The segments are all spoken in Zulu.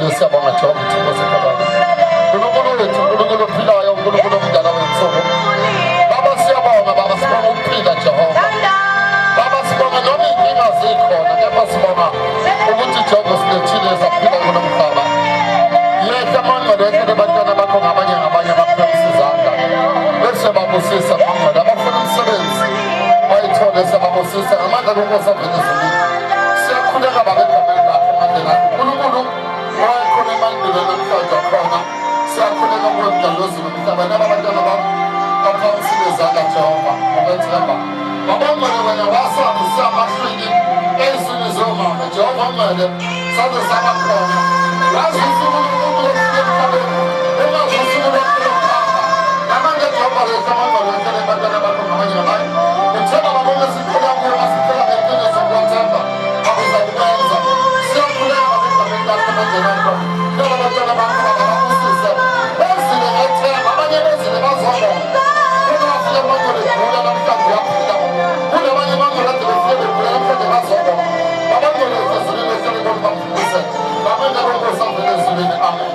Bangcwele, siyabonga Jehova uThixo sekhaya. Nkulunkulu wethu, Nkulunkulu ophilayo, Nkulunkulu omdala wensuku. Baba siyabonga, Baba sibonga ukuphila Jehova. Baba sibonga noma iy'nkinga zikhona, kepha sibonga ukuthi Jehova usilethile saphila kulo mhlaba. Yehla amangcwele wehlele abantwana bakho ngabanye ngabanye abaphakamisa izandla. Bese babusisa amangcwele abafuna umsebenzi bayithole sebabusisa ngamandla konkosi avele ezulwini. Siyakhuleka Baba egameni lakho emandleni akho. Nkulunkulu wayekhona emandulo namhlanje akhona. Siyakhuleka kuwe mdali wezulu nomhlaba. Naba abantwana bakho baphakamisile izandla Jehova ngokwethemba. Babongcwele wena wasazisa amahlwili ezwini zomama. Jehova ongcwele saze saba khona. Wazi usuku lomuntu lokufika emhlabeni. Ungazi usuku lwakhe lokuhamba. Namanje Jehova letha amangcwele wehlele abantwana bakho ngabanye ngabanye. Uthemba babonke sicela kuwe masicela ngeqiniso kuyathemba. Abuzakukwenza. Siyakhuleka baba egameni lakho emandleni akho. Laba abantwana bakho baba babusise. Bezile ngethemba abanye bezile bazobona. Kunabafike amangcwele egula namhlanje uyaphila. Kunabanye amangcwele ade befike begula namhlanje bazobona. Babangcwele ezulwini wehlele bonke baphilise. Ngamandla konkosi avele ezulwini. Amen.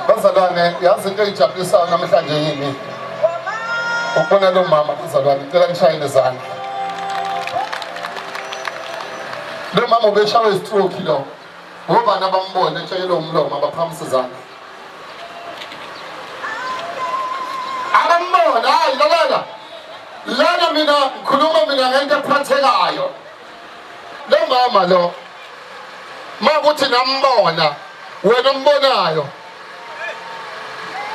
Bazalwane, yazi into eyijabulisayo namhlanje yini? Ukubona lo mama bazalwane, ngicela nishayele izandla. Lo mama ubeshawe istroke lo. Ngobani abambona etshekelwe umlomo abaphakamisa izandla. Abambona, hayi lalela. Lana mina ngikhuluma mina ngento ephathekayo. Lo mama lo makuthi nambona wena ombonayo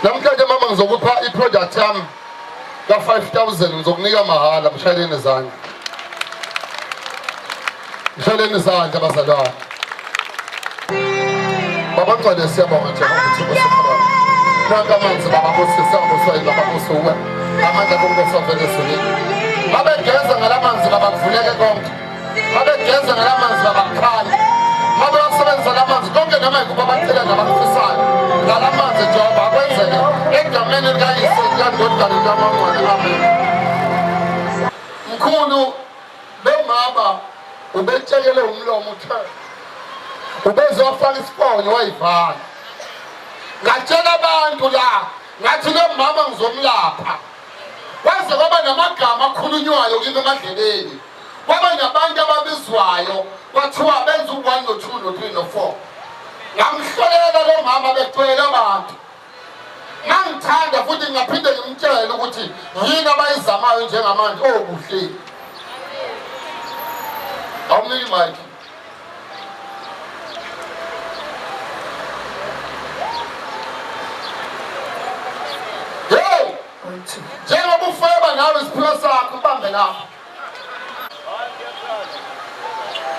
namhlanje mama ngizokupha i-product yami ka-5000 ngizokunika mahhala mshayeleni izandla mshayeleni izandla bazalwane baba ngcwele siyabonga Jehova uThixo sokhona nanka amanzi baba busisa buswa baba busuwe amandla konkosi avele ezulwini babegeza ngalamanzi baba kuvuleke konke babegeza ngalamanzi babakhali babewasebenzisa la manzi konke noma yikuba abacela nabakufisayo ngala manzi Jehova akwenzeke egameni likayise likandodana likamangcwele amen mkhulu lo mama ubetshekele umlomo uthe ubeze wafaka isifonyo wayivala ngatshela abantu la ngathi lo mama ngizomlapha kwaze kwaba namagama akhulunywayo kimi emadlebeni kwaba nabantu ababizwayo kwathiwa benza u-one no-two no-three no-four ngamhlolela lo mama begcwele abantu ngangithanda futhi ngingaphinde ngimtshele ukuthi yini abayizamayo njengamanje okuhle oh, awumniki mike hey njengoba ufeba nawe isiphiwo sakho ubambe lapho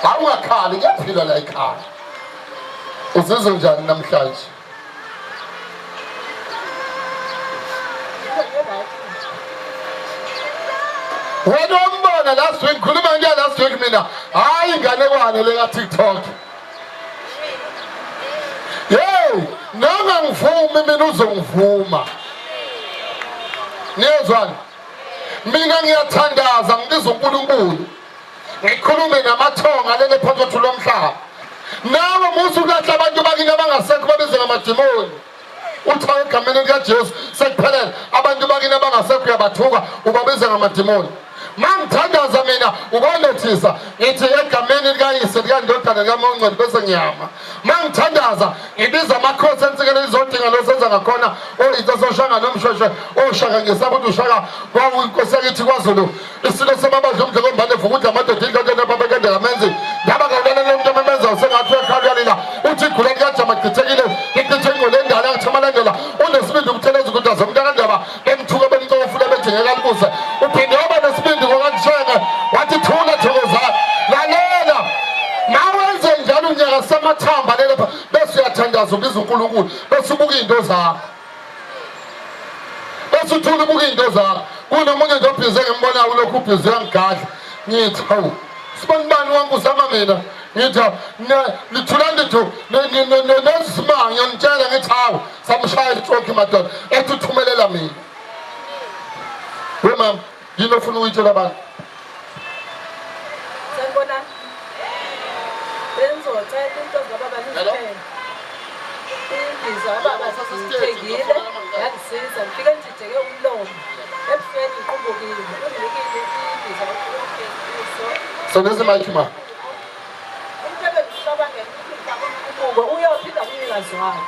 awungakhali kuyaphilwa la ekhaya uzizwe njani namhlanje Wena umbona last week khuluma nje last week mina hayi inganekwane le ka TikTok. Hey, noma ngivumi mina uzongivuma. Niyezwani? Mina ngiyathandaza ngibiza uNkulunkulu. Ngikhulume namathonga lele phakathi lomhlaba. Nawe musu ulahla abantu bakini abangasekho babize ngamadimoni. Uthi egameni likaJesu sekuphelele abantu bakini abangasekho uyabathuka ubabiza ngamadimoni. Mangithandaza mina ukwalethisa ngithi egameni likayise likandodana likaMongcwele bese ngiyama. Mangithandaza ngibiza amakhosi ensikelo izodinga losenza ngakhona oyitha soshanga nomshweshwe oshaka ngesaba ukuthi ushaka kwawinkosi yakithi kwaZulu isilo samabadla umdlokombane vukuthi amadoda indodana babekende kamenzi ndaba kawulalela umuntu amemeza usengathi uyakhala uyalila uthi igula likajama chithekile lichithe ingqondo endala yakuthamalandela unesibindi ukutheleza ukuthi azomntakandaba bemthuka bemcofula bethi ngeke alibuse uphinde waba nesibindi ngokakushenge wathi thula thokozana lalela mawenze njalo unyaka samathamba lele bese uyathandaza ubiza uNkulunkulu bese ubuka izinto zakho bese uthula ubuka izinto zakho kunomunye nje obhize ngimbonayo ulokhu ubhize uyangigadla ngithi hawu sibanibani wangu uzama mina ngithi nithula ndithu nesimanga ngiyanitshela ngithi hawu samshaya istroke madoda ethi uthumelela mina we mama yini ofuna ukuyitshela abantu Sanibonani. Imbiza baba ngiyithengile yangisiza ngifike ngijijeke umlomo ebusweni ngiqubukile unginikile imbiza uso. Sondeza mic ma. Umuntu ebengicabangela ukuthi ngifake umqumuko uyophinda kumnikazi wakhe.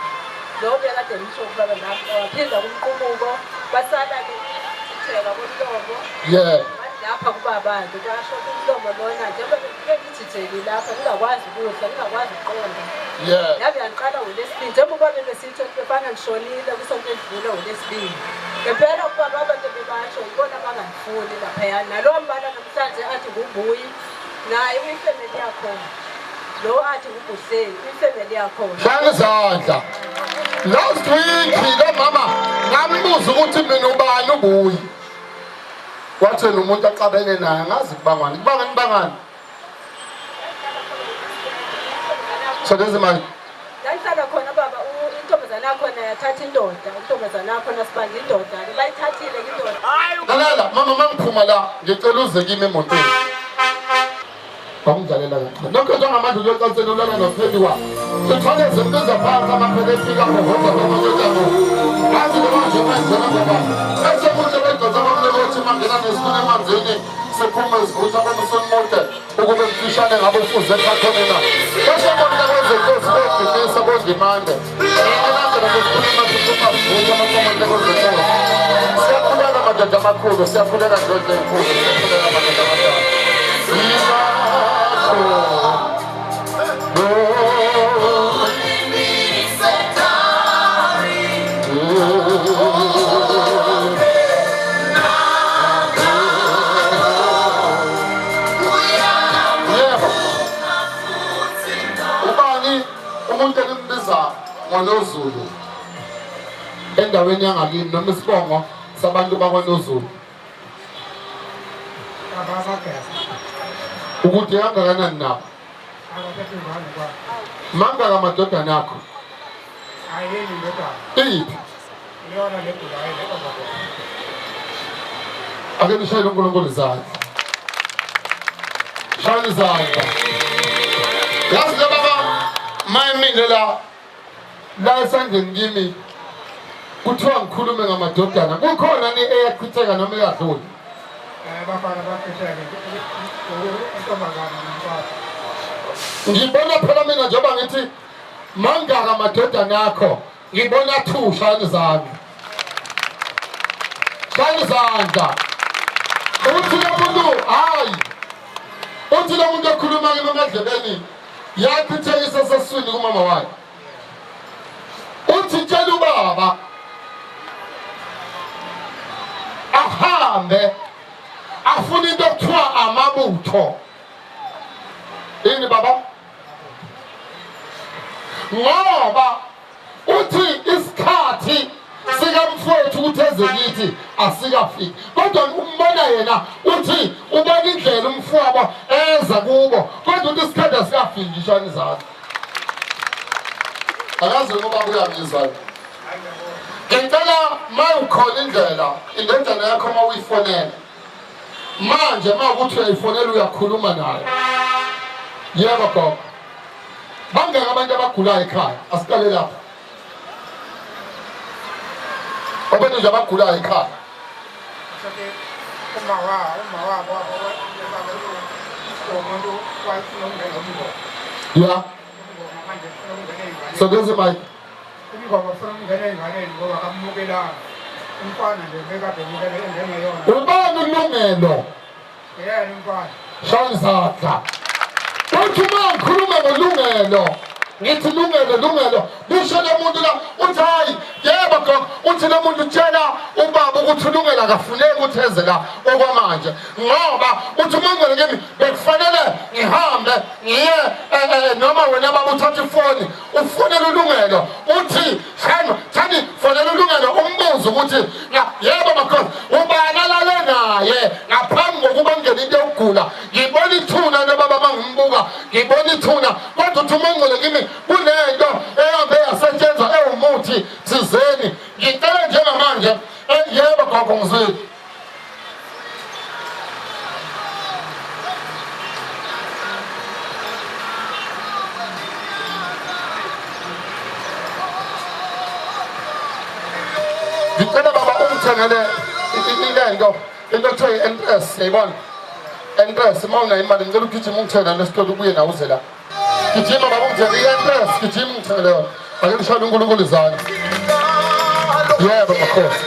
Lo bekade ngisho kubaba nami waphinda kumqumuko kwasala-ke ukujijeka komlomo. Yeah. Lapha kubaba-ke kwasho umlomo lona njengoba bengijijekile lapha ngingakwazi ukudla ngingakwazi ukuqonda. Yeah. Yabe yangiqala ngolwesibili njengoba ubaba besithi befana ngishonile kwisonto elidlule ngolwesibili. Ngempela ubaba abantu bebasho yibona abangangifuni laphaya. Nalowo mbala namhlanje athi ngumbuyi naye uyifemeli yakhona. Lo athi nguBuhleni uyifemeli yakhona. Shaya izandla. Last week lo mama ngambuza ukuthi mina ubani ubuyi. Wathi lo muntu axabene naye angazi kubangani. Kubangani bangani? Sondeza imali. Ndangihlala khona baba intombazane yakhona yathatha indoda, intombazane yakhona sibanga indoda, bayithathile indoda. Lalela mama mangiphuma la ngicela uze kimi emotweni. Wamdlalela kancane. Lokho njengamanje uyocansela ulala nopheli wakhe. Sithole zimbiza phansi amaphele efika ngohodla kwamaketshabo. Ngazi noma nje manje ngoba bese kuhle bedonsa bamleke othi mangena nesifuna emanzini siphume sivutha komsunimude ukube mfishane ngabe ufuze ekhatheni na. Bese bonke kwezenkosi bodumisa bondimande. Elandela besikhuluma siphuma sivutha amakhomande kwezenkosi. Siyakhuleka madoda amakhulu, siyakhuleka ndoda enkulu, siyakhuleka madoda amadala. Yilapho. Yebo. Ubani umuntu enimbiza ngoNozulu endaweni yangakini noma isibongo sabantu bakwaNozulu? Ukude kangakanani nabo? Mangaka amadodana akho? Iyiphi? Ake nishayele uNkulunkulu izandla. Shayela izandla. Yazi le baba mayimile la la esandleni kimi kuthiwa ngikhulume ngamadodana kukhona ni eyachitheka noma eyadlula bafana bachitheke intombazana nomfana ngibona phela mina njengoba ngithi mangaka amadodana akho ngibona two shayela izandla shayela izandla uthi lo muntu hayi uthi lo muntu okhuluma kimi emadlebeni yachithekisa seswini kumama wakhe uthi tshela ubaba ahambe afuna into okuthiwa amabutho ini baba ngoba uthi isikhathi sikamfowethu ukuthi eze kithi asikafiki kodwa umbona yena uthi ubona indlela umfowabo eza kubo kodwa uthi isikhathi asikafiki ngisho anizakho akazi ngoba uyangizwa ngicela ma ukhona indlela indodana yakho uma uyifonela manje uma ukuthi uyayifonela uyakhuluma nayo yebo gogo bangaka abantu abagulayo ekhaya asiqale lapho abantu nje abagulayo ekhaya uma wa uma wabo umuntu wayefuna ukungena umngoma ya so there's a mic umngoma ufuna ukungena ey'nganeni ngoba akamukelanga umfana nje bekade emukele engengeyona ubani ulungelo yena umfana shaya izandla uthi uma ngikhuluma ngolungelo ngithi lungelo lungelo kusho lo muntu la uthi hayi yebo gogo uthi lo muntu tshela ubaba ukuthi ulungelo akafuneki ukuthi eze la okwamanje ngoba uthi uma ngingene kimi bekufanele ngihambe ngiye eh, eh, noma wena baba uthatha ifoni ufonela ulungelo uthi shame thani fonela ulungelo umbuze ukuthi yebo makhosi ubani alale naye ngaphambi kokuba ngene into yokugula ngibona ithuna lobaba mangimbuka ngibona ithuna kodwa uthi uma ungcole kimi kunento ehambe yasetshenzwa ewumuthi thizeni ngicela njengamanje eh, yebo gogo ngizwile Ngicela baba ungithengele ilento into ekuthiwa i-entress yayibona entress uma unayo imali ngicela ugijima ungithengele lesitolo ubuye nawe uze la gijima baba ungithengele i-entress gijima ungithengele yona ake ngishayele unkulunkulu izandla yebo makhosi.